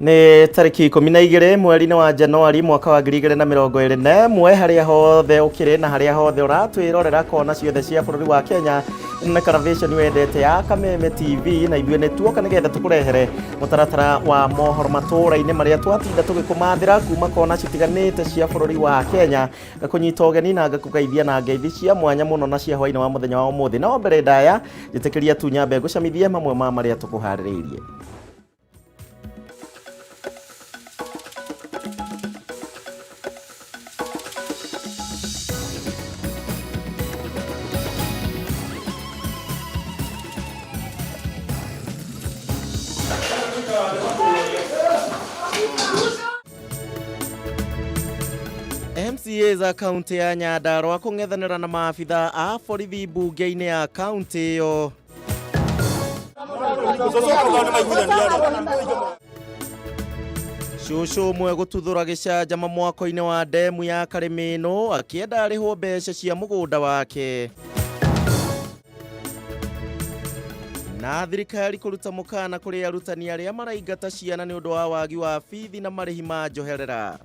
Nĩ tarĩki 12 mweri-inĩ wa Januari mwaka wa 2021. Harĩa hothe ũkĩrĩ na harĩa hothe ũratwĩrorera kona ciothe cia bũrũri wa Kenya, ĩno nĩ karavĩconi wendete ya Kameme TV, na ithuĩ nĩ tuoka nĩgetha tũkũrehere mũtaratara wa mohoro matũũra-inĩ marĩa twatinda tũgĩkũmathĩra kuma kona citiganĩte cia bũrũri wa Kenya. Ngakũnyita ũgeni na ngakũgeithia na ngeithi cia mwanya mũno na cia hwainĩ wa mũthenya wa ũmũthĩ. No mbere ndaya, njĩtĩkĩria tu nyambe ngũcamithie mamwe ma marĩa tũkũharĩrĩirie. MCA za kaunti ya Nyandarua kũng'ethanĩra na maabitha a borithi mbunge-inĩ ya kaunti ĩyo. Cũcũ ũmwe gũtuthũra gĩcanjama mwako-inĩ wa ndemu ya Karĩmĩnũ akĩenda arĩhwo mbeca cia mũgũnda wake. Na thirikari kũruta mũkana kũrĩ arutani arĩa maraingata ciana nĩ ũndũ wa wagi wa bithi na marĩhi ma njoherera.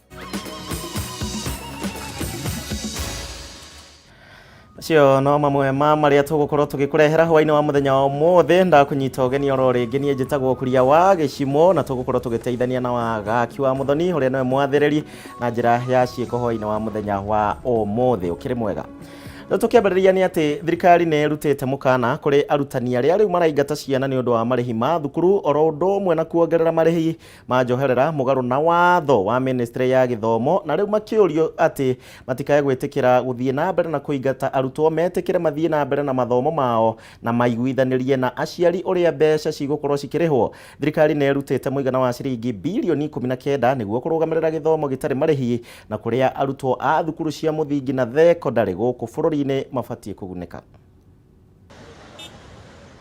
Acio no mamwe ma marĩa tũgũkorwo tũgĩkũrehera hwainĩ wa mũthenya wa ũmũthĩ. Ndakũnyita ũgeni oro rĩngĩ, niĩ njĩtagwo Kuria wa Gĩcimo, na tũgũkorwo tũgĩteithania na Wagaki wa Mũthoni ũrĩa nĩwe mwathĩrĩri na njĩra ya ciĩko hwainĩ wa mũthenya wa ũmũthĩ. Ũkĩrĩ mwega? Rĩu tũkĩambĩrĩria nĩ atĩ thirikari nĩ ĩrutĩte mũkana kũrĩ arutani arĩa rĩu maraingata ciana nĩ ũndũ wa marĩhi ma thukuru, oro ũndũ ũmwe na kuongerera marĩhi ma njoherera mũgarũ na watho wa ministry ya gĩthomo, na rĩu makĩũrio atĩ matikae gwĩtĩkĩra gũthiĩ na mbere na kũingata arutwo, metĩkĩre mathiĩ na mbere na mathomo mao na maiguithanĩrie na aciari ũrĩa mbeca cigũkorwo cikĩrĩhwo. Thirikari nĩ ĩrutĩte mũigana wa ciringi birioni 19 nĩguo kũrũgamĩrĩra gĩthomo gĩtarĩ marĩhi na kũrĩa arutwo a thukuru cia mũthingi na thekondarĩ gũkũ bũrũri-inĩ mabatiĩ kũgunĩka.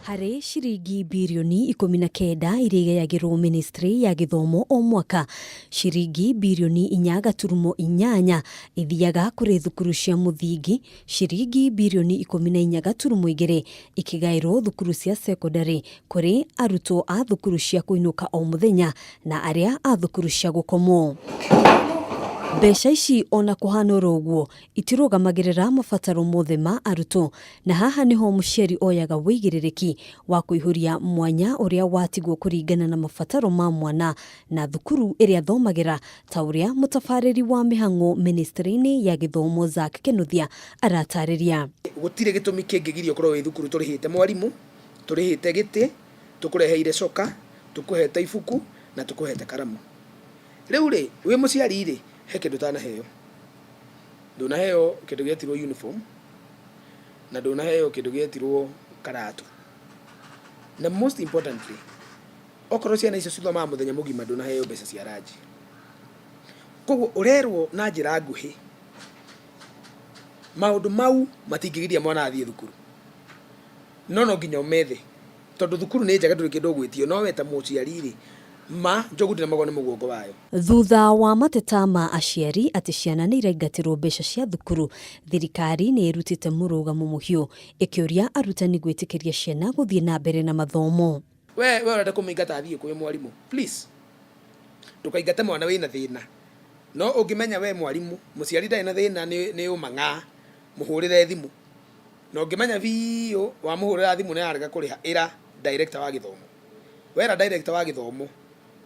Harĩ ciringi birioni 19 iria igayagĩrwo ministry ya gĩthomo o mwaka, ciringi birioni 4.8 ithiaga kũrĩ thukuru cia mũthingi, ciringi birioni 14.2 ikĩgaĩrwo thukuru cia cekondarĩ kũrĩ arutwo a thukuru cia kũinũka o mũthenya na arĩa a thukuru cia gũkomwo. Mbeca ici ona kũhana oro ũguo itirũgamagĩrĩra mabataro mothe ma arutwo, na haha nĩho mũciari oyaga wĩigĩrĩrĩki wa kũihũria mwanya ũrĩa watigwo kũringana na mabataro ma mwana na thukuru ĩrĩa athomagĩra, ta ũrĩa mũtabarĩri wa mĩhang'o mĩnĩstrĩ-inĩ ya gĩthomo Zack Kĩnuthia aratarĩria. Gũtirĩ gĩtũmi kĩngĩgiria ũkorwo wĩ thukuru tũrĩhĩte mwarimũ, tũrĩhĩte gĩtĩ, tũkũreheire coka, tũkũhete ibuku na tũkũhete karamu. Rĩu rĩ, wĩ mũciari rĩ, he kĩndũ ũtanaheo. Ndũnaheo kĩndũ gĩetirwo uniform, na ndũnaheo kĩndũ gĩetirwo karatũ. Na most importantly, okorwo ciana icio cithomaga mũthenya mũgima ndũnaheo mbeca cia ranji. Koguo ũrerwo na njĩra nguhĩ, maũndũ mau matingĩgiria mwana athiĩ thukuru. No no nginya ũmethe tondũ thukuru nĩ njega ndũrĩ kĩndũ ũgwĩtio, no we ta mũciari rĩ, ma njogu ndĩremagwo nĩ mũguongo wayo. Thutha wa mateta ma aciari atĩ ciana nĩ iraingatĩrwo mbeca cia thukuru, thirikari nĩ ĩrutĩte mũrũgamo mũhiũ ĩkĩũria arutani gwĩtĩkĩria ciana gũthiĩ na mbere na mathomo. We we ũrenda kũmũingata athiĩ kũ wĩ mwarimũ? Please ndũkaingate mwana wĩna thĩna. No ũngĩmenya we mwarimũ, mũciari ndarĩ na thĩna nĩ ũmang'aa, mũhũrĩre thimũ. Na ũngĩmenya biũ wamũhũrĩra thimũ nĩ ararega kũrĩha, ĩra director wa gĩthomo. Wera director wa gĩthomo,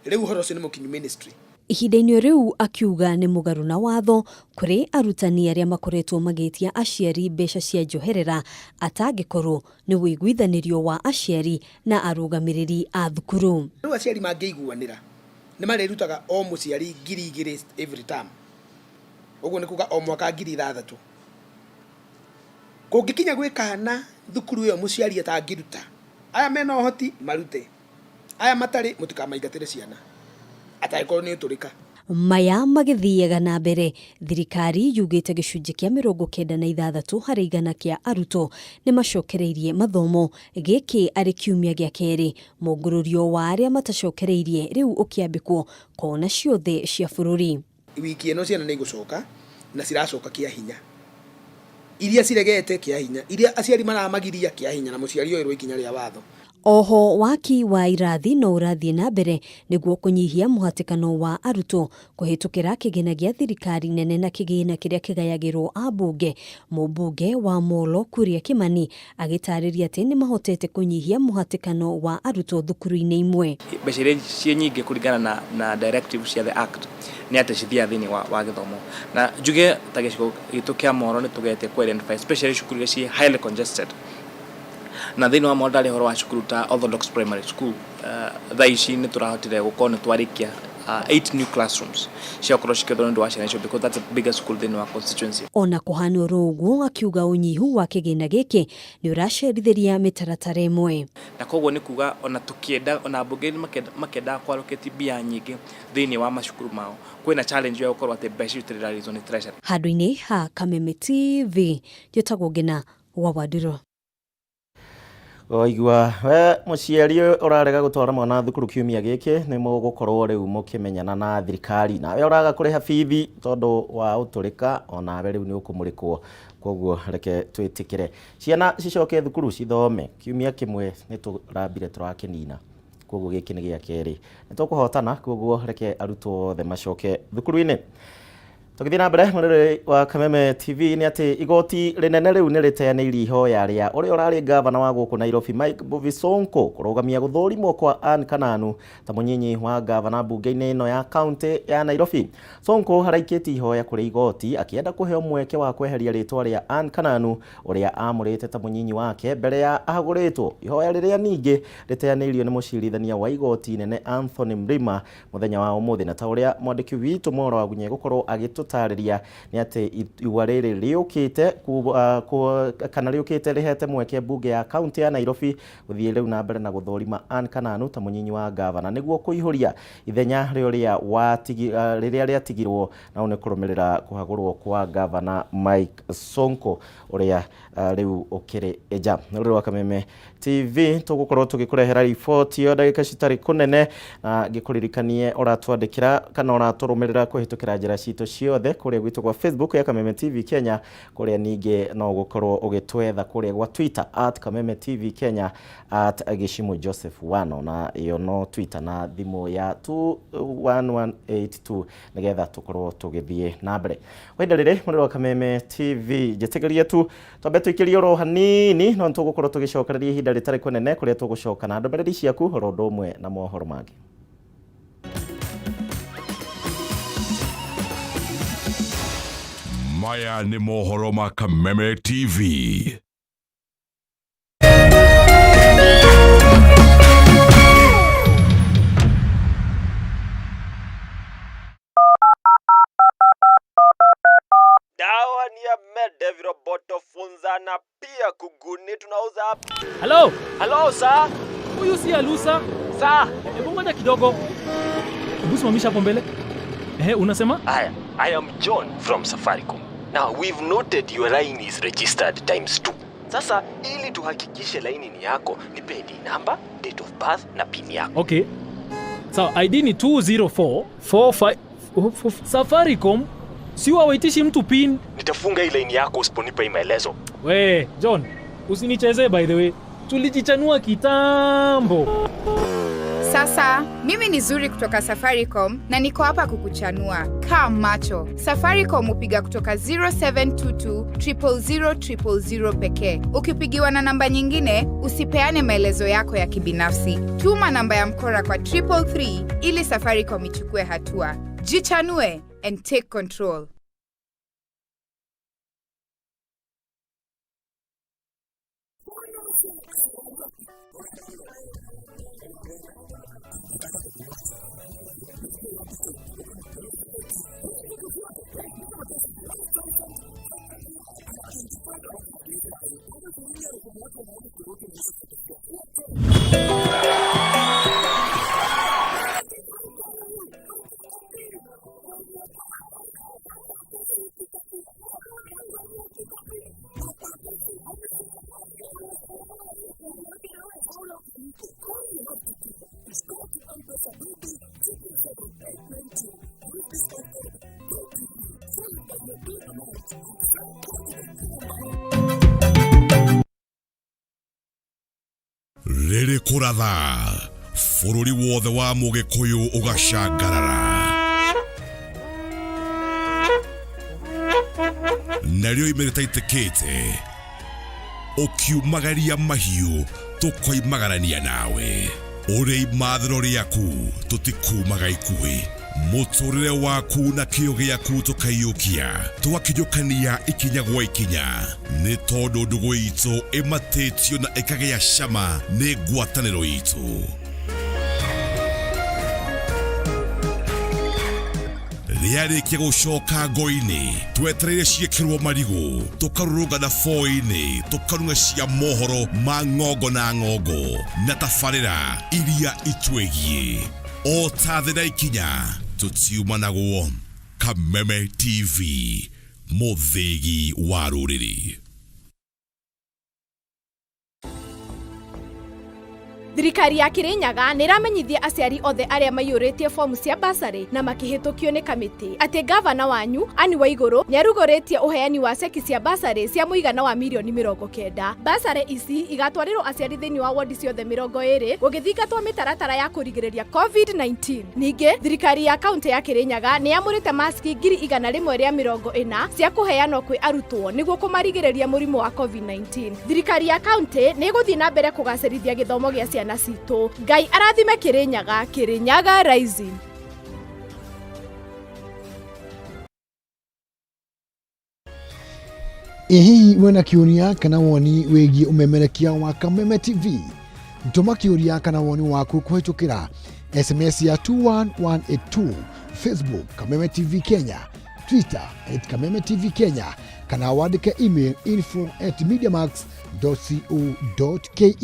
rĩu ũhoro ũcio nĩ mũkinyu ministry. Ihinda-inĩ rĩu akiuga nĩ mũgarũ na watho kũrĩ arutani arĩa makoretwo magĩtia aciari mbeca cia njoherera atangĩkorwo nĩ ũiguithanĩrio wa aciari na arũgamĩrĩri a thukuru. Rĩu aciari mangĩiguanĩra nĩ marĩrutaga o mũciari 2000 every term, ũguo nĩ kuga o mwaka 6000. Kũngĩkinya gwĩ kana thukuru ĩyo mũciari atangĩruta, aya mena ũhoti marute, aya matarĩ mũtikamaingatĩre ciana atangĩkorwo nĩ ũtũrĩka. Maya magĩthiaga na mbere, thirikari yugĩte gĩcunjĩ kĩa 96 harĩ igana kĩa arutwo nĩ macokereirie mathomo, gĩkĩ arĩ kiumia gĩa kerĩ mũngũrũrio wa arĩa matacokereirie rĩu ũkĩambĩkwo kona ciothe cia bũrũri. Wiki ĩno ciana nĩ igũcoka na ciracoka kĩa hinya. Iria ciregete kĩa hinya, iria aciari maramagiria kĩa hinya na mũciari oerwo ikinya rĩa watho. Oho waki wa irathi no ũrathiĩ na mbere nĩguo kũnyihia mũhatĩkano wa arutwo kũhĩtũkĩra kĩgĩna gĩa thirikari nene na kĩgĩna kĩrĩa kĩgayagĩrwo ambunge. Mũmbunge wa Molo Kuria Kimani agĩtarĩria atĩ nĩ mahotete kũnyihia mũhatĩkano wa arutwo thukuru-inĩ imwe. Mbeca iria ciĩ nyingĩ kũringana na directive cia the act nĩ atĩ cithiaga thĩinĩ wa gĩthomo, na njuge ta gĩcigo gitũ kĩa Moro nĩ tũgeretie kũ identify especially cukuru iria ciĩ highly congested, na thĩinĩ wa Moro ndarĩ ũhoro wa cukuru ta Orthodox Primary School. Thaa ici nĩ tũrahotire gũkorwo nĩ twarĩkia 8 new classrooms cia gũkorwo cikĩhũthĩrwo nĩ ũndũ wa ciana icio, because that's the biggest school thĩinĩ wa constituency. Ona kũhana oro ũguo, akiuga ũnyihu wa kĩgĩna gĩkĩ nĩ ũracerithĩria mĩtaratara ĩmwe. Na koguo nĩ kuga ona tũkĩenda ona mbunge makendaga kũ-allocate mbia nyingĩ thĩinĩ wa macukuru mao, kwĩna challenge ya gũkorwo atĩ mbeca icio itirĩ nĩ treasury. Handũ-inĩ ha Kameme TV, njĩtagwo Ngina wa Wandiro. Waigua we mũciari ũrarega gũtwara mwana thukuru kiumia gĩkĩ, nĩ mũgũkorwo rĩu mũkĩmenyana na thirikari. Nawe ũraga kũrĩha bithi tondũ wa ũtũrĩka, onawe rĩu nĩ ũkũmũrĩkwo. Koguo reke twĩtĩkĩre ciana cicoke thukuru cithome. Kiumia kĩmwe nĩ tũrambire tũrakĩnina, koguo gĩkĩ nĩ gĩa kerĩ, nĩ tũkũhotana. Koguo reke arutwo othe macoke thukuru-inĩ. Tũgĩthiĩ na mbere mũrĩrĩ wa Kameme TV, nĩ atĩ igoti rĩnene rĩu nĩ rĩteanĩirie ihoya rĩa ũrĩa ũrarĩ ngavana wa gũkũ Nairobi Mike Mbuvi Sonko kũrũgamia gũthũrimwo kwa Ann Kananu ta mũnyinyi wa ngavana mbunge-inĩ ĩno ya kaunti ya Nairobi. Sonko araikĩtie ihoya kũrĩ igoti akĩenda kũheo mweke wa kweheria rĩtwa rĩa Ann Kananu ũrĩa amũrĩte ta mũnyinyi wake mbere ya ahagũrĩtwo. Ihoya rĩrĩa ningĩ rĩteanĩirio nĩ mũcirithania wa igoti inene Anthony Mrima mũthenya wa ũmũthĩ, na ta ũrĩa mwandĩki witũ Mworo wa Gunye gũkorwo agĩtũtarĩria nĩ atĩ igua rĩrĩ rĩũkĩte kana rĩũkĩte rĩhete mweke mbunge ya kaunti ya Nairobi gũthiĩ rĩu na mbere na gũthũrima Ann Kananu ta mũnyinyi wa ngavana nĩguo kũihũria ithenya rĩrĩa rĩatigirwo na nĩ kũrũmĩrĩra kũhagũrwo kwa ngavana Mike Sonko ũrĩa rĩu ũkĩrĩ nja. Rũrĩ rwa Kameme TV tũgũkorwo tũgĩkũrehera riboti ĩyo ndagĩka citarĩ kũnene, na ngĩkũririkanie ũratwandĩkĩra kana ũratũrũmĩrĩra kũhĩtũkĩra njĩra citũ ciothe kũrĩa gwitũ gwa Facebook ya Kameme TV Kenya, kũrĩa ningĩ no ũgũkorwo ũgĩtwetha kũrĩa gwa Twitter at Kameme TV Kenya, at Gĩcimu Joseph Wano, na ĩyo no Twitter na thimũ ya 21182 nĩgetha tũkorwo tũgĩthiĩ na mbere. Kwa ihinda rĩrĩ mũrĩro wa Kameme TV, njĩtĩkĩrie tu twambe tũikĩrie oro hanini, no nĩtũgũkorwo tũgĩcokereria ihinda rĩtarĩ kũnene kũrĩa tũgũcoka na ndũmĩrĩri ciaku oro ũndũ ũmwe na mohoro mangĩ. Maya nĩ mohoro ma Kameme TV. Dawa ni ya Mede, viroboto, funza na pia kuguni tunauza hapa. Hello, Hello sir. Huyu si Alusa. Sir. Hebu ngoja kidogo. Hebu simamisha hapo mbele. Ehe, unasema? Aya, I am John from Safaricom. Now we've noted your line is registered times 2. Sasa ili tuhakikishe laini ni yako, nipe ID number, date of birth na PIN yako. Okay. Sawa, ID ni 204 45 Safaricom si wawaitishi mtu PIN. Nitafunga hii laini yako usiponipa hii maelezo. We, John, usinichezee by the way. Tulijichanua kitambo. Sasa mimi ni Zuri kutoka Safaricom na niko hapa kukuchanua. Kaa macho. Safaricom hupiga kutoka 0722 000 000 pekee. Ukipigiwa na namba nyingine, usipeane maelezo yako ya kibinafsi. Tuma namba ya mkora kwa 333 ili Safaricom ichukue hatua. Jichanue and take control. Tũkũratha bũrũri wothe wa Mũgĩkũyũ ũgacangarara. Narĩo ime rĩtaitĩkĩte ũkiumagaria mahiũ tũkoimagarania nawe. Ũrĩ imathĩro rĩaku tũtikumaga ikuhĩ. Mũtũrĩre waku na kĩo gĩaku tũkaiyũkia tũgakinyũkania ikinya gwa ikinya nĩ tondũ ndũgũ itũ ĩmatĩtio na ĩkagĩa cama nĩ ngwatanĩro itũ. Rĩarĩkia gũcoka ngo-inĩ twetereire ciĩkĩrwo marigũ tũkarũrũngana boi-inĩ tũkarung'a cia mohoro ma ng'ongo na ng'ongo na tabarĩra iria itwĩgiĩ o ta thĩ na ikinya tũtiumanagwo. Kameme TV, mũthĩgi wa rũrĩrĩ. Thirikari ya Kirinyaga nĩ ĩramenyithia aciari othe arĩa maiyũrĩtie fomu cia basarĩ na makĩhĩtũkio nĩ kamĩtĩ atĩ gavana wanyu Anne Waigũrũ nĩ arugũrĩtie ũheani wa ceki cia basarĩ cia mũigana wa mirioni 90. Basarĩ ici igatwarĩrwo aciari thĩinĩ wa wodi ciothe 20 gũgĩthingatwo mĩtaratara ya kũrigĩrĩria COVID-19. Ningĩ thirikari ya kaunti ya Kirinyaga nĩ yamũrĩte maski 140,000 cia kũheanwo kwĩ arutwo nĩguo kũmarigĩrĩria mũrimũ wa COVID-19. Thirikari ya kaunti nĩ ĩgũthiĩ na mbere kũgacĩrithia gĩthomo gĩa ciana citũ. Ngai arathime Kirinyaga, Kirinyaga Rising. Ĩ hihi wĩna kĩũria kana woni wĩgiĩ ũmemerekia wa Kameme TV? Tũma kĩũria kana woni waku kũhĩtũkĩra SMS ya 21182, Facebook Kameme TV Kenya, Twitter at Kameme TV Kenya, kana wandĩke email info@mediamax.co.ke.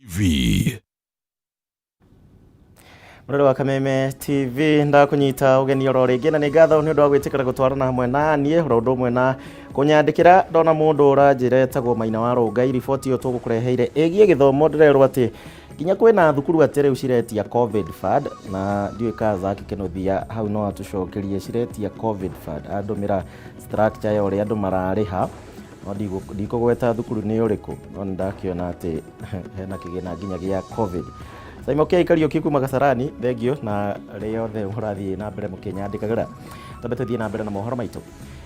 TV. Mũrori wa Kameme TV, ndakunyita ũgeni oro rĩngĩ na nĩ ngatho nĩ ũndũ wa gwĩtĩkĩra gũtwarana hamwe na niĩ oro ũndũ ũmwe na kũnyandĩkĩra. Ndona mũndũ ũranjĩra etagwo Maina wa Rũngai, riboti ĩyo tũgũkũreheire ĩgiĩ gĩthomo ndĩrerwo atĩ nginya kwĩna thukuru atĩ rĩu ciretia COVID fund, na ndiũĩ ka Zack Kĩnuthia hau no atũcokerie ciretia COVID fund, andũmĩra structure ya ũrĩa andũ mararĩha, no ndikũgweta thukuru nĩ ũrĩkũ, no nĩ ndakĩona atĩ hena kĩgĩna nginya gĩa COVID. Saimo K Kariũki kuma Kasarani, thengio na rĩothe mũrathiĩ na mbere mũkĩnyandĩkagĩra. Twambe tũthiĩ na mbere na mohoro maitũ.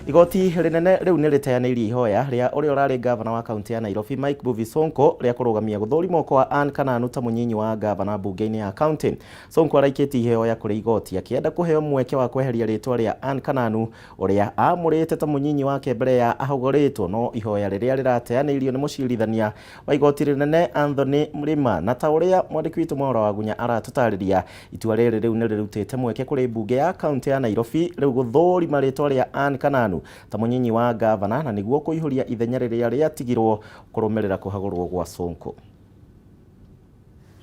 Igoti rĩnene rĩu nĩ rĩteanĩirie ihoya rĩa ũrĩa ũrarĩ gavana wa kaunti ya Nairobi Mike Mbuvi Sonko rĩa kũrũgamia gũthũrimwo kwa Anne Kananu ta mũnyinyi wa gavana mbunge-inĩ ya kaunti. Sonko araikĩtie ihoya kũrĩ igoti akĩenda kũheo mweke wa kweheria rĩtwa rĩa Anne Kananu ũrĩa amũrĩte ta mũnyinyi wake mbere ya ahũgũrĩtwo, no ihoya rĩrĩa rĩrateanĩirio nĩ mũcirithania wa igoti rĩnene Anthony Mrima, na ta ũrĩa mwandĩki witũ Mwaura wa Gunya aratũtarĩria, itua rĩrĩ rĩu nĩ rĩrutĩte mweke kũrĩ mbunge ya kaunti ya Nairobi rĩu gũthũrima rĩtwa rĩa Anne Kananu ta mũnyinyi wa gavana na nĩguo kũihũria ithenya rĩrĩa rĩatigirwo kũrũmĩrĩra kũhagũrwo gwa Sonko.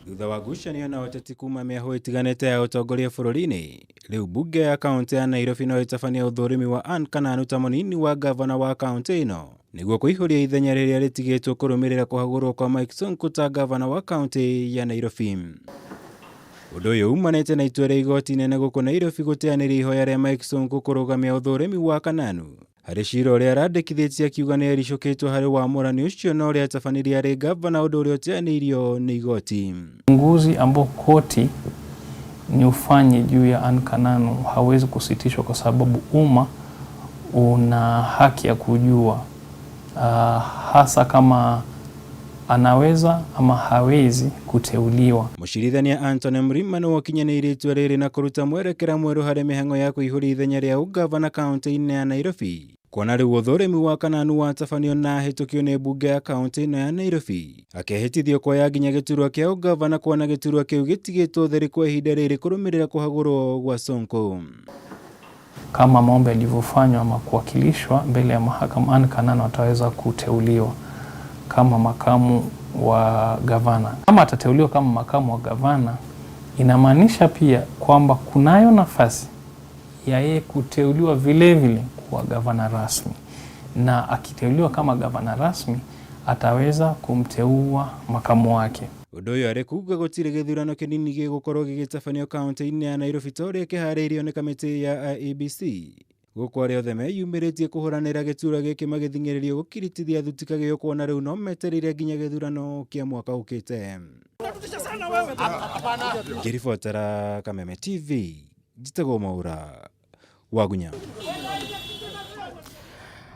Thutha wa ngucanio na ũteti kuma mĩahũ ĩtiganĩte ya ũtongoria bũrũri-inĩ, rĩu mbunge ya kaunti ya Nairobi no ĩtabanie ũthũrimi wa Anne Kananu ta mũnini wa gavana wa kaunti ĩno nĩguo kũihũria ithenya rĩrĩa rĩtigĩtwo kũrũmĩrĩra kũhagũrwo kwa Mike Sonko ta gavana wa kaunti ya Nairobi. Ũndũ ũyũ umanĩte na itua rĩa igoti inene gũkũ Nairobi gũteanĩria ihoya rĩa Mike Sonko kũrũgamia ũthũrimi wa Kananu harĩ cira ũrĩa arandĩkithĩtie akiuga nĩ ericũkĩtwo harĩ wamũrani ũcio na ũrĩa atabanirie arĩ gavana, ũndũ ũrĩa ũteanĩirio nĩ igoti. Uchunguzi ambao koti ni ufanye juu ya Anne Kananu hawezi kusitishwa kwa sababu umma una haki ya kujua hasa kama anaweza ama hawezi kuteuliwa. Mũcirithania Anthony Mrima nĩwe ũkinyanĩirie itua rĩrĩ na kũruta mwerekera mwerũ harĩ mĩhang'o ya kũihũria ithenya rĩa ũgavana kaunti-inĩ ya Nairobi. Kuona rĩu ũthũrimi wa Kananu watabanio na ahĩtũkio nĩ mbunge ya kaunti ĩno ya Nairobi, akehĩtithio kuoya nginya gĩturwa kĩa ũgavana kuona gĩturwa kĩu gĩtigĩtwo ũtheri kwa ihinda rĩrĩ kũrũmĩrĩra kũhagũrwo gwa Sonko. Kama maombi yalivyofanywa ama kuwakilishwa mbele ya mahakama, Anne Kananu ataweza kuteuliwa kama makamu wa gavana. Kama atateuliwa kama makamu wa gavana, inamaanisha pia kwamba kunayo nafasi ya yeye kuteuliwa vile vile kuwa gavana rasmi. na akiteuliwa kama gavana rasmi ataweza kumteua makamu wake. Ũndũ ũyũ arĩ kuga gũtirĩ gĩthurano kĩnini gĩgũkorwo gĩgĩtabanio kaunti-inĩ ya Nairobi ta ũrĩa kĩharĩirio nĩ kamĩtĩ ya IEBC. Gũkũ arĩa othe meyumĩrĩtie kũhũranĩra gĩturwa gĩkĩ magĩthing'ĩrĩrio gũkiritithia thuti kagĩo kuona rĩu no metereire nginya gĩthurano kĩa mwaka ũkĩte. Ngĩribotera Kameme TV, njĩtagwo Mwaura Wagunya.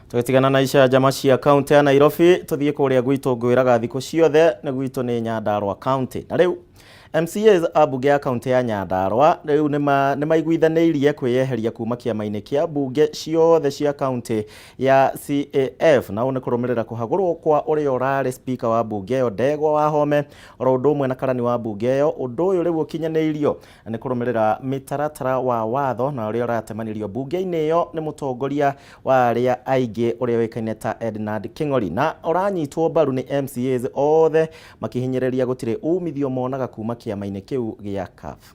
Tũgĩtigana na icanjama cia kaunti ya Nairobi tũthiĩ kũrĩa gwitũ ngwĩraga thikũ ciothe nĩ gwitũ nĩ Nyandarua kaunti. Na rĩu MCAs a mbunge ya kaunti ya Nyandarua rĩu nĩ maiguithanĩirie kwĩyeheria kuma kĩama-inĩ kĩa mbunge ciothe cia kaunti ya CAF, na ũũ nĩ kũrũmĩrĩra kũhagũrwo kwa ũrĩa ũrarĩ speaker wa mbunge ĩyo Ndegwa Wahome oro ũndũ ũmwe na karani wa mbunge ĩyo. Ũndũ ũyũ rĩu ũkinyanĩirio nĩ kũrũmĩrĩra mĩtaratara wa watho na ũrĩa ũratemanirio mbunge-inĩ ĩyo nĩ mũtongoria wa arĩa aingĩ ũrĩa ũĩkaine ta Ednard King'ori, na ũranyitwo mbaru nĩ MCAs othe makĩhinyĩrĩria gũtirĩ umithio monaga kuma kĩama-inĩ kĩu gĩa CAF.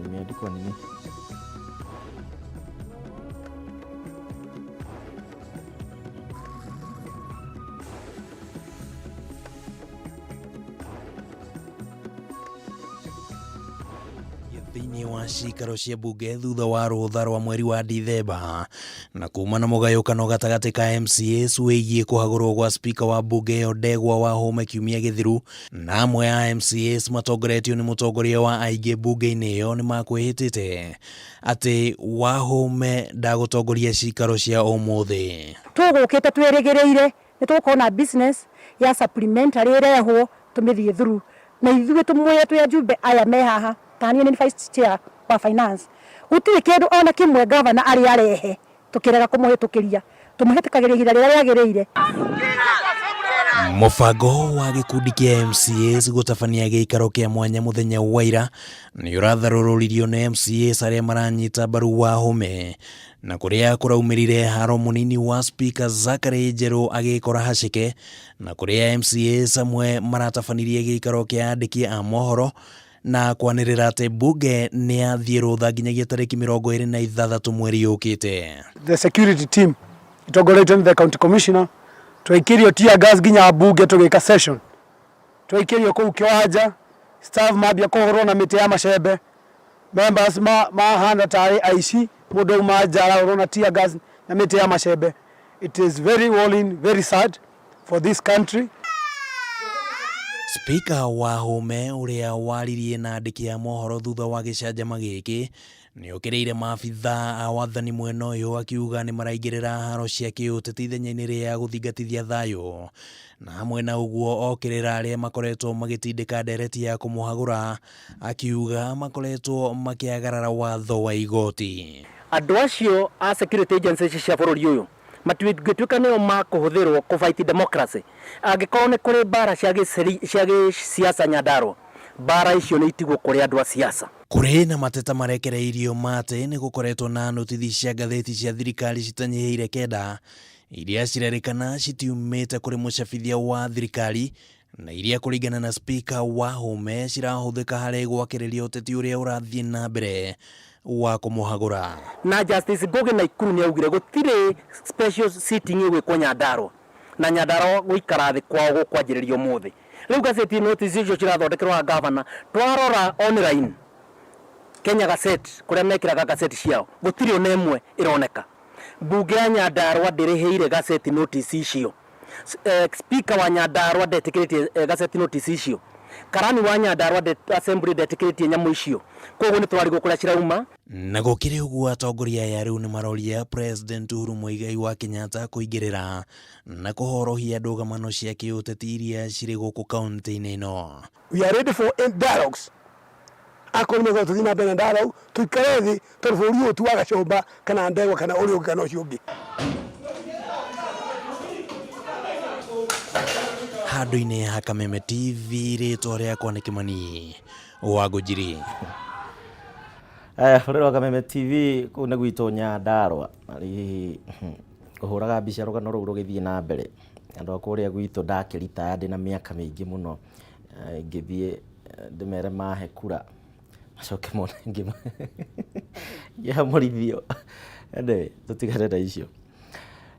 Imeandikwa nini? Thĩinĩ wa cikaro cia mbunge thutha wa rũtha rwa mweri wa Dithemba na kuma na mũgayũkano gatagatĩ ka MCAs wĩgiĩ kũhagũrwo gwa speaker wa mbunge ĩyo Ndegwa Wahome kiumia gĩthiru, na amwe a MCAs matongoretio nĩ mũtongoria wa aingĩ mbunge-inĩ ĩyo nĩ makwĩhĩtĩte atĩ Wahome ndagũtongoria cikaro cia ũmũthĩ. Tũgũkĩte twĩrĩgĩrĩire nĩ tũgũkorwo na business ya supplementary ĩrehwo tũmĩthiĩ through, na ithuĩ tũmwĩre twĩ ajumbe aya me haha, ta niĩ nĩ vice chair wa finance, gũtirĩ kĩndũ ona kĩmwe governor arĩ arehe tũkĩrega kũmũhĩtũkĩria, tũmũhĩtũkagĩria ihinda rĩrĩa rĩagĩrĩire. Mũbango wa gĩkundi kĩa MCAs gũtabania gĩikaro kĩa mwanya mũthenya wa ira nĩ ũratharũrũririo nĩ MCAs arĩa maranyita mbaru Wahome, na kũrĩa kũraumĩrire haro mũnini wa Speaker Zachary Njerũ agĩkora haceke, na kũrĩa MCAs amwe maratabanirie gĩikaro kĩa andĩki a mohoro na kwanĩrĩra atĩ mbunge nĩ yathiĩ rũtha nginyagia tarĩki 26 mweri ũkĩte. The security team itongoretio nĩ the county commissioner twaikirio tear gas nginya mbunge tũgĩka session, twaikirio kũu kĩwanja, staff mambia kũhũrwo na mĩtĩ ya macembe, members mahana tarĩ aici, mũndũ auma nja arahũrwo na tear gas na mĩtĩ ya macembe. It is very worrying, very sad for this country. Speaker Wahome ũrĩa waririe na andĩki a mohoro thutha wa gĩcanjama gĩkĩ nĩokĩrĩire maabitha a wathani mwena ũyũ akiuga nĩ maraingĩrĩra haro cia kĩũteti ithenya-inĩ rĩa gũthingatithia thayũ, na hamwe na ũguo okĩrĩra arĩa makoretwo magĩtindĩka ndereti ya kũmũhagũra akiuga makoretwo makĩagarara watho wa igoti. Andũ acio a security agencies cia bũrũri ũyũ matuĩka nĩo makũhũthĩrwo kũ fight democracy, angĩkorwo nĩ kũrĩ mbara cia gĩsiasa Nyandarua, mbara icio nĩ itigwo kũrĩ andũ a siasa. Kũrĩ na mateta marekereirio ma atĩ nĩ gũkoretwo na notithi cia ngathĩti cia thirikari citanyihĩire 9 iria cirerĩkana citiumĩte kũrĩ mũcabithia wa thirikari na iria kũringana na Speaker Wahome cirahũthĩka harĩ gwakĩrĩria ũteti ũrĩa ũrathiĩ na mbere wa kũmũhagũra. Na Justice Ngugi Naikuru nĩ augire gũtirĩ special sitting ĩgwĩkwo Nyandarua, na Nyandarua gũikara thĩ kwao gũkwanjĩrĩria ũmũthĩ. Rĩu gazeti notice icio cirathondekerwo ha governor, twarora online Kenya Gazette kũrĩa mekĩraga gazeti ciao gũtirĩ ona ĩmwe ĩroneka. Mbunge ya Nyandarua ndĩrĩhĩire gazeti notice icio. Speaker wa Nyandarua ndetĩkĩrĩtie gazeti notice icio. Karani wa Nyandarua assembly ndetĩkĩrĩtie nyamũ icio. Koguo nĩ tũrarigwo kũrĩa cirauma. Na gũkĩrĩ ũguo atongoria aya rĩu nĩ maroria President Uhuru Muigai wa Kenyatta kũingĩrĩra na kũhorohia ndũgamano cia kĩũteti iria cirĩ gũkũ kaunti-inĩ ĩno. We are ready for dialogues. Akorwo nĩ tũthiĩ na mbere na dialogue, tũikare thĩ tondũ bũrũri ũyũ ti wa Gacũmba kana Ndegwa kana ũrĩa ũngĩ kana ũcio ũngĩ. Handũ-inĩ ha Kameme TV, rĩtwa rĩakwa nĩ Kĩmani wa Ngũnjiri. Aya, bũrũri wa Kameme TV kũu nĩ gwitũ Nyandarũa. Na hihi ngũhũraga mbica rũgano rũu rũgĩthiĩ na mbere. Andũ a kũrĩa gwitũ ndakĩritaya ndĩna mĩaka mĩingĩ mũno, ngĩthiĩ ndĩmere mahe kura macoke mone ngĩamũrithio. Anyway, tũtigane na icio.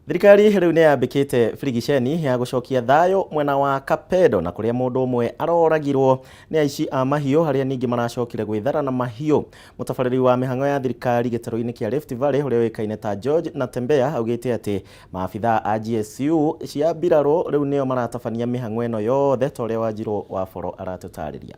Thirikari rĩu nĩ yambĩkĩte birigiceni ya gũcokia thayũ mwena wa Kapedo na kũrĩa mũndũ ũmwe aroragirwo nĩ aici a mahiũ arĩa ningĩ maracokire gwĩthara na mahiũ. Mũtabarĩri wa mĩhang'o ya thirikari gĩtarũ-inĩ kĩa Rift Valley ũrĩa ũĩkaine ta George Natembeya augĩte atĩ maabithaa a GSU cia mbirarũ rĩu nĩo maratabania mĩhang'o ĩno yothe ta ũrĩa Wanjirũ wa Boro aratũtarĩria.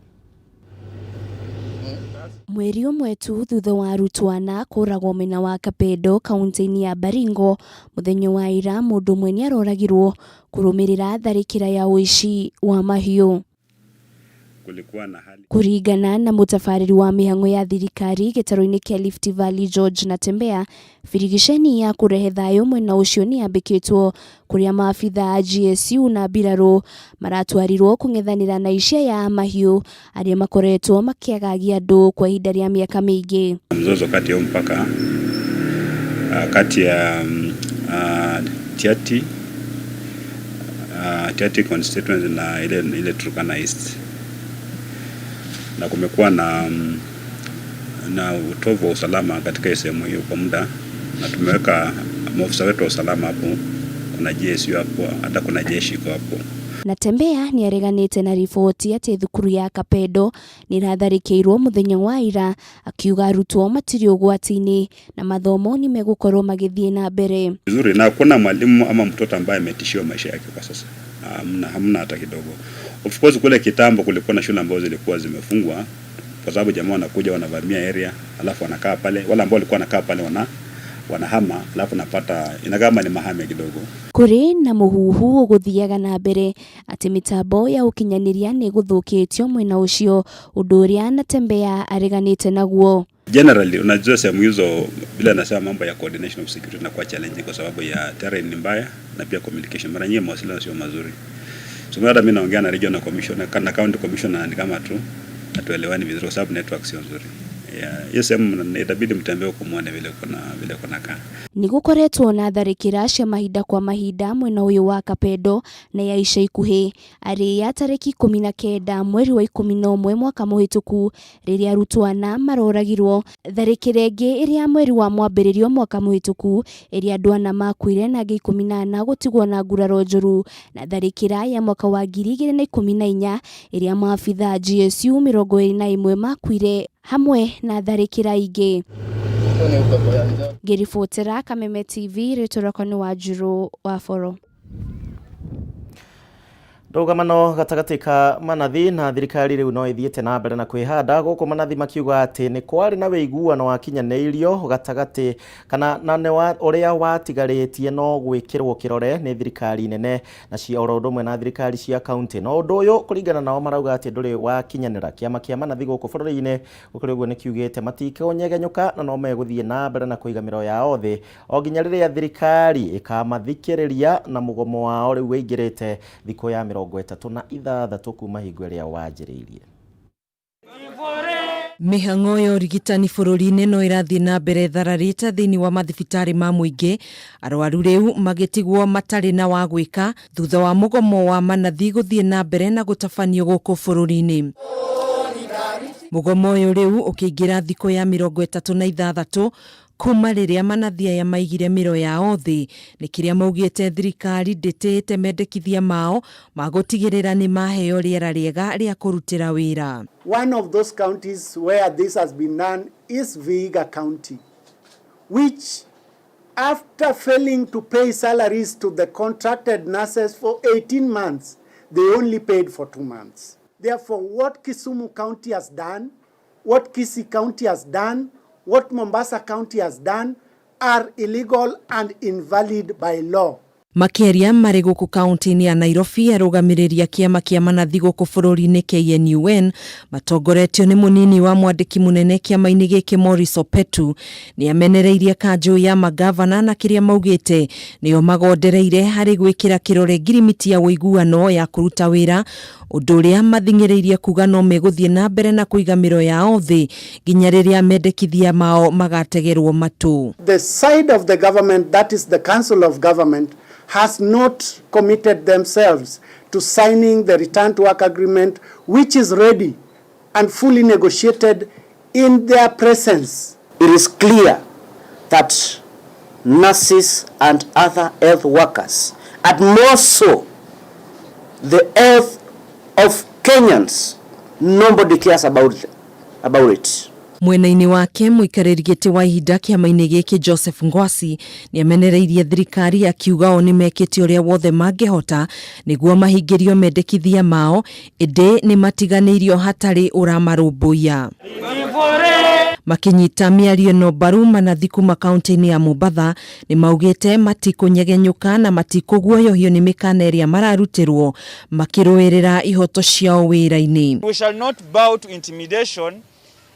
Mweri ũmwe tu thutha wa arutwo ana kũragwo mwena wa Kapedo kaunti-inĩ ya Baringo, mũthenya wa ira mũndũ ũmwe nĩ aroragirwo kũrũmĩrĩra tharĩkĩra ya ũici wa mahiũ. Kulikuwa na hali Kũringana na mũtabarĩri wa mĩhang'o ya thirikari gĩtarũ-inĩ kĩa Rift Valley George Natembeya, birigiceni ya kũrehe thayũ mwena ũcio nĩ yambĩkĩtwo kũrĩa maabithaa a GSU na mbirarũ maratwarirwo kũng'ethanĩra na aici aya a mahiũ arĩa makoretwo makĩagagia andũ kwa ihinda rĩa mĩaka mĩingĩ. Mzozo kati ya mpaka kati ya Tiaty constituency na ile Turkana East, na kumekuwa na utovu wa usalama katika sehemu hiyo kwa muda, na tumeweka maofisa wetu wa usalama hapo, kuna GSU hapo, hata kuna jeshi iko hapo. Natembeya nĩ areganĩte na riboti atĩ thukuru ya Kapedo nĩ ĩratharĩkĩirwo mũthenya wa ira, akiuga arutwo matirĩ ũgwati-inĩ na mathomo nĩ megũkorwo magĩthiĩ na mbere. Vizuri, na hakuna mwalimu ama mtoto ambaye ametishiwa maisha yake kwa sasa. Hamna, hamna hata kidogo. Of course kule kitambo kulikuwa na shule ambazo zilikuwa zimefungwa kwa sababu jamaa wanakuja wanavamia area, alafu wanakaa pale, wale ambao walikuwa wanakaa pale wanahama, alafu napata inakaa kama ni mahame kidogo. Kũrĩ na mũhuhu ũgũthiaga na mbere atĩ mĩtambo ya ũkinyanĩria nĩ ĩgũthũkĩtio mwena ũcio, ũndũ ũrĩa Natembeya areganĩte naguo. Generally unajua sehemu hizo bila nasema mambo ya coordination of security inakuwa challenge kwa sababu ya terrain ni mbaya na pia communication, mara nyingi mawasiliano sio mazuri. So hata mimi naongea na regional commissioner na county commissioner ni kama tu hatuelewani vizuri kwa sababu network sio nzuri. Yeah, hiyo sehemu itabidi mtembee huko muone vile kuna kaa. Nĩ gũkoretwo na tharĩkĩra cia mahinda kwa mahinda mwena ũyũ wa Kapedo na ya ica ikuhĩ arĩ ya tarĩki 19 mweri wa 11 mwaka mũhĩtũku rĩrĩa arutwo ana maroragirwo, tharĩkĩra ĩngĩ ĩrĩ ya mweri wa mwambĩrĩrio mwaka mũhĩtũku ĩrĩa andũ ana makuire na angĩ 14 gũtigwo na nguraro njũru, na tharĩkĩra ya mwaka wa 2014 ĩrĩa maabithaa GSU 21 makuire hamwe na tharĩkĩra ingĩ. Ngĩribotera Kameme TV, rĩtwa rĩakwa nĩ Wanjirũ wa Boro. Ndũgamano gatagatĩ ka manathi na thirikari rĩu no ĩthiĩte na mbere na kwĩhanda gũkũ manathi makiuga atĩ nĩ kwarĩ na wĩiguano wakinyanĩirio gatagatĩ kana na nĩ ũrĩa watigarĩtie no gwĩkĩrwo kĩrore nĩ thirikari nene na cia oro ũndũ ũmwe na thirikari cia kaunti, no ũndũ ũyũ kũringana nao marauga atĩ ndũrĩ wakinyanĩra. Kĩama kĩa manathi gũkũ bũrũri-inĩ gũkĩrĩ ũguo nĩ kiugĩte matikũnyegenyũka na no megũthiĩ na mbere na kũiga mĩro yao thĩ o nginya rĩrĩa thirikari ĩkamathikĩrĩria, na mũgomo wao rĩu wĩingĩrĩte thikũ ya 36 kuma hingo ĩrĩa wanjĩrĩirie. Mĩhang'o ya ũrigitani bũrũri-inĩ no ĩrathiĩ na mbere thararĩte thĩinĩ wa mathibitarĩ ma mũingĩ, arwaru rĩu magĩtigwo matarĩ na wa gwĩka thutha wa mũgomo wa manathi gũthiĩ na mbere na gũtabanio gũkũ bũrũri-inĩ. Mũgomo ũyũ rĩu ũkĩingĩra thikũ ya 36 kuma rĩrĩa manathi aya maigire mĩro yao thĩ, nĩ kĩrĩa maugĩte thirikari ndĩtĩĩte mendekithia mao ma gũtigĩrĩra nĩ maheo rĩera rĩega rĩa kũrutĩra wĩra. One of those counties where this has been done is Vihiga County, which after failing to pay salaries to the contracted nurses for 18 months, they only paid for 2 months. Therefore, what Kisumu County has done, what Kisii County has done, what Mombasa County has done are illegal and invalid by law. Makĩaria marĩ gũkũ kaunti-inĩ ya Nairobi, arũgamĩrĩri a kĩama kĩa manathi gũkũ bũrũri-inĩ KNUN matongoretio nĩ mũnini wa mwandĩki mũnene kĩama-inĩ gĩkĩ Maurice Opetu nĩ amenereirie kanjũ ya magavana na kĩrĩa maugĩte nĩo magondereire harĩ gwĩkĩra kĩrore ngirimiti ya ũiguano ya kũruta wĩra ũndũ ũrĩa mathing'ĩrĩirie kuga no megũthiĩ na mbere na kũiga mĩro yao thĩ nginya rĩrĩa mendekithia mao magategerwo matũ. The side of the government, that is the Council of Government, has not committed themselves to signing the return to work agreement, which is ready and fully negotiated in their presence. It is clear that nurses and other health workers, and more so the health of Kenyans, nobody cares about it. Mwena-inĩ wake mũikarĩri gĩtĩ wa ihinda kĩama-inĩ gĩkĩ Joseph Ngwasi nĩamenereirie thirikari akiuga o nĩmekĩte ũrĩa wothe mangĩhota nĩguo mahingĩrio mendekithia mao ĩndĩ nĩmatiganĩirio hatarĩ ũramarũmbũiya. Makinyita mĩario ĩno mbaru manathi kuma kaunti-inĩ ya Mombatha nĩmaugĩte matikũnyegenyũka na matikũguoyohio nĩ mĩkana ĩrĩa mararutĩrwo makĩrũĩrĩra ihoto ciao wĩra-inĩ. We shall not bow to intimidation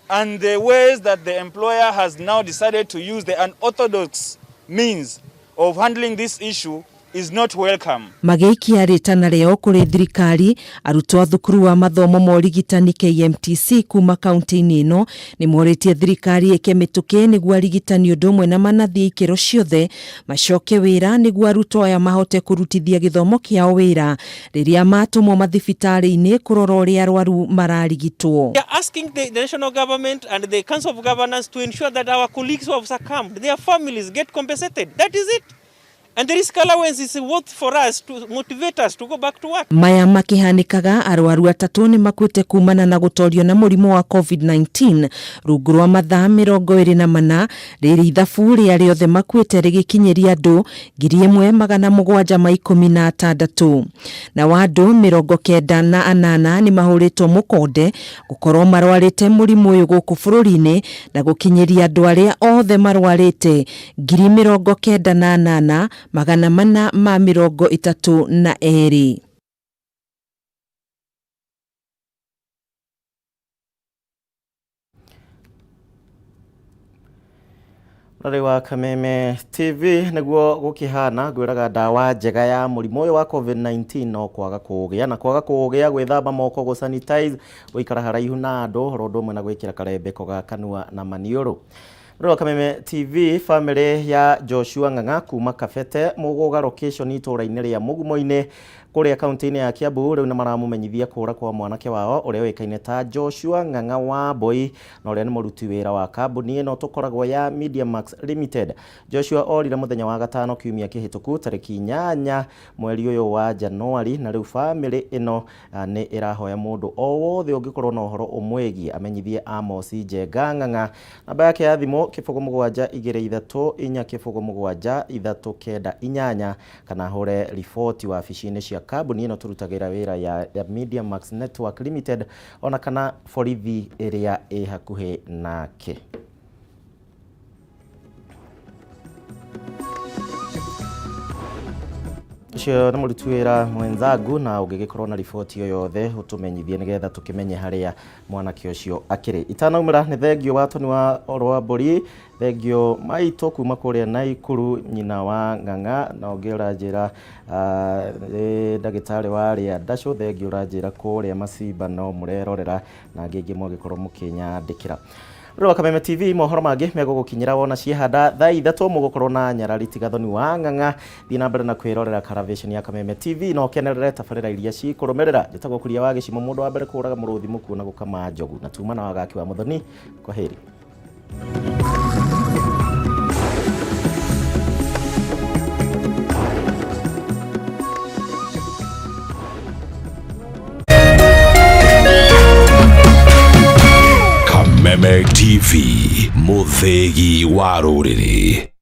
and the ways that the employer has now decided to use the unorthodox means of handling this issue is not welcome. Magĩikia rĩtana rĩao kũrĩ thirikari, arutwo a thukuru wa mathomo ma ũrigitani KMTC kuma kaunti-inĩ ĩno nĩ morĩtie thirikari ĩke mĩtũkĩ nĩguo arigitani ũndũ ũmwe na manathi ikĩro ciothe macoke wĩra nĩguo arutwo aya mahote kũrutithia gĩthomo kĩao wĩra rĩrĩa matũmwo mathibitarĩ-inĩ kũrora ũrĩa arwaru mararigitwo. We are asking the national government and the Council of Governors to ensure that our colleagues who have succumbed, their families get compensated. That is it. And the risk allowance is worth for us to motivate us to go back to work. Maya makĩhanĩkaga arwaru atatũ nĩ makuĩte kumana na gũtorio na mũrimũ wa COVID-19 rungu rwa mathaa 24 rĩrĩ ithabu rĩa rĩothe makuĩte rĩgĩkinyĩria andũ 1716 na wa andũ 98 nĩ mahũrĩtwo mũkonde gũkorwo marwarĩte mũrimũ ũyũ gũkũ bũrũri-inĩ na gũkinyĩria andũ arĩa othe marwarĩte 98,432. Rarĩ wa Kameme TV nĩguo gũkĩhana ngwĩraga ndawa njega ya mũrimũ ũyũ wa COVID-19 no kwaga kũũgĩa na kwaga kũũgĩa gwĩthamba moko gũ sanitize gũikara haraihu na andũ oro ũndũ ũmwe na gwĩkĩra karembeko ga kanua na maniũrũ. Rĩu Kameme TV family ya Joshua Ng'ang'a kuma Kabete Mũgũga location itũũra-inĩ rĩa Mũgumo-inĩ kũrĩa kaunti-inĩ ya Kiambu rĩu nĩ maramũmenyithia kũra kwa mwanake wao ũrĩa ũĩkaine ta Joshua Ng'ang'a wa Mboi na ũrĩa nĩ mũruti wĩra wa kambuni ĩno tũkoragwo ya Media Max Limited. Joshua orire mũthenya wa gatano kiumia kĩhĩtũku tarĩki 8 mweri ũyũ wa Januari na rĩu family ĩno nĩ ĩrahoya mũndũ o wothe ũngĩkorwo na ũhoro ũmwĩgiĩ amenyithie Amos Njenga Ng'ang'a. Namba yake ya thimũ 07 2 3 4 0 7 3 9 8 kana hũre riboti wabici-inĩ cia kambuni ĩno tũrutagĩra wĩra ya Media Max Network Limited ona kana borithi ĩrĩa ĩ hakuhĩ nake. Ũcio nĩ mũruti wĩra mwenzangu na ũngĩgĩkorwo na riboti o yothe ũtũmenyithie nĩgetha tũkĩmenye harĩa mwanake ũcio akĩrĩ. Itanaumĩra nĩ thengio wa Toni wa Orwambũri, thengio maitũ kuma kũrĩa Naikuru nyina wa Ng'ang'a na ũngĩ ũranjĩra ndagĩtarĩ wa rĩa ndacũ, thengio ũranjĩra kũrĩa Macimba no mũrerorera na angĩ aingĩ mwagĩkorwo mũkĩnyandĩkĩra. Rĩu wa Kameme TV mohoro mangĩ megũgũkinyĩra wona ciehanda thaa 3 mũgũkorwo na nyarari tigathoni wa Ng'ang'a. Thiĩ na mbere na kwĩrorera Karavation ya Kameme TV na ũkenerere tabarĩra iria cikũrũmĩrĩra. Njĩtagwo Kuria wa Gĩcimo, mũndũ wa mbere kũũraga mũrũthi mũkuũ na gũkama njogu, na tuma na wagaki wa Mũthoni. Kwaheri. Kameme TV, mũthĩgi wa rũrĩrĩ.